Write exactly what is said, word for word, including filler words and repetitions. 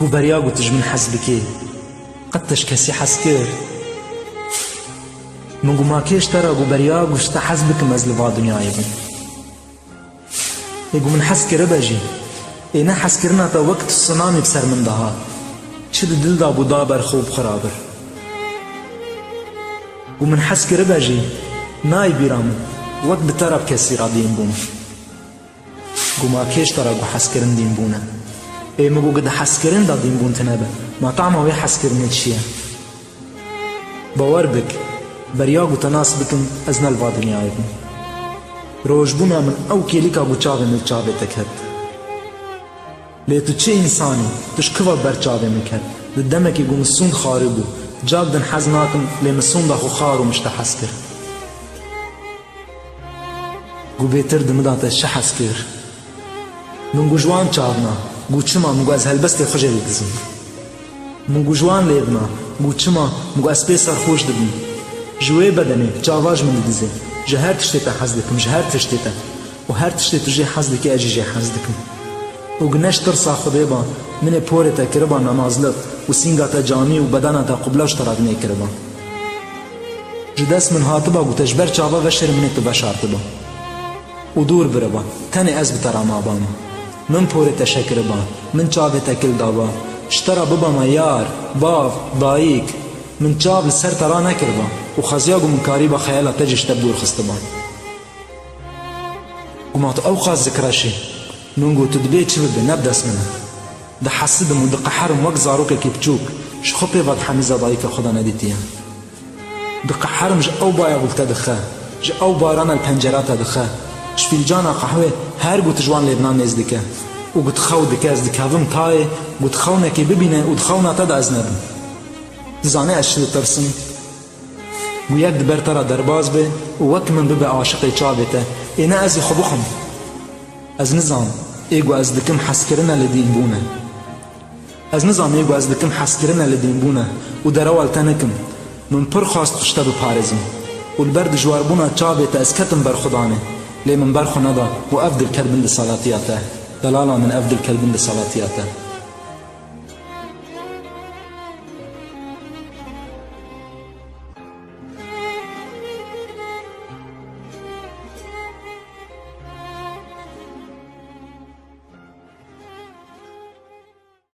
Ku beriya ku tu ji min hez bikî, qet te ji kesî hez kir? Min ku ma kê ji te re ku beriya ku ji te hez bikim ez li va dinyayê bim. Ê ku min hez kiribe jî, ê ne hezkirina te wek tsunamî bi ser min dihat. Çi di dil de bû da ber xwe û bi xwe re bir. Ku min hez kiribe jî, nayê bîra min, wek bi te re bi kesî re dîn bûm. Ku ma kê ji te re ku hezkirin dîn bûne? Ê min ku di hezkirin de dîn bûn tune be, ma tama wê hezkirinê çi ye? Bawer bik, beriya ku te nas bikim, ez ne li va dinyayê bûm. Rojbûna min ew kêlika ku çavê min li çavê te ket. Lê tu çi însanî? Tu ji kiva ber çavê min ket? Di demekê ku min sûnd xarî bû, cak din hez nakim, lê min sûnda xwe xar û min ji te hez kir. Ku bêtir di min de te çi hez kir? Min ku ji wan çav na, ku çima min ku ez helbestê xwe jê didizim? Min ku ji wan lêv na, ku çima min ku ez pê serxweş dibim? Ji wê bedenê çava ji min didizê. Ji her tiştê te hez dikim, ji her tiştê te. Û her tiştê tu jê hez dikî, ez jî jê hez dikim. Û ku ne ji tirsa Xwedê ba, min ê porê te kiriba namazlik û sînga te camî û bedena te qubla ji te re dinê kiriba. Ji dest min hatiba ku te ji ber çava veşêrim, min ê tu veşartiba û dûr biriba, tenê ez bi te re mabama. Min porê te şekiriba, min çavê te kil daba, ji te re bibama yar, bav, dayik. Min çav li ser te ranekiriba û xeziya ku min karîba xeyala te jî ji te bi dûr xistiba. Ku ma tu ew qas zikreşî, min got tu dibê çi bibe, ne bi dest min e. Dihesidim û diqeherim wek zarokekî biçûk, ji xwe pê ve dihemîza dayika xwe de nedîtiye. Diqeherim ji ew baya ku li te dixe, ji ew barana li pencera te dixe, ji fîlcana qehwê her ku tu ji wan lêvnan nêz dike û ku tu xew dike, ez dikevim tayê, ku tu xewnekê bibîne û di xewna te de ez nebim. Dizanî ez çi ditirsim? Ku yek di ber te re derbas be û wek min bibe aşiqê çavê te, ê ne ez ê xwe bixwim. Ez nizam, ê ku ez dikim hezkirine li dîn bûne. Ez nizam, ê ku ez dikim hezkirine li dîn bûne û derewa li te nikim. Min pir xwest xwe ji te biparêzim û li ber dijwarbûna çavê te ez ketim ber xwe danê, lê min ber xwe neda û ev dil ket bin desalatiya te. Delala min, ev dil ket bin desalatiya te.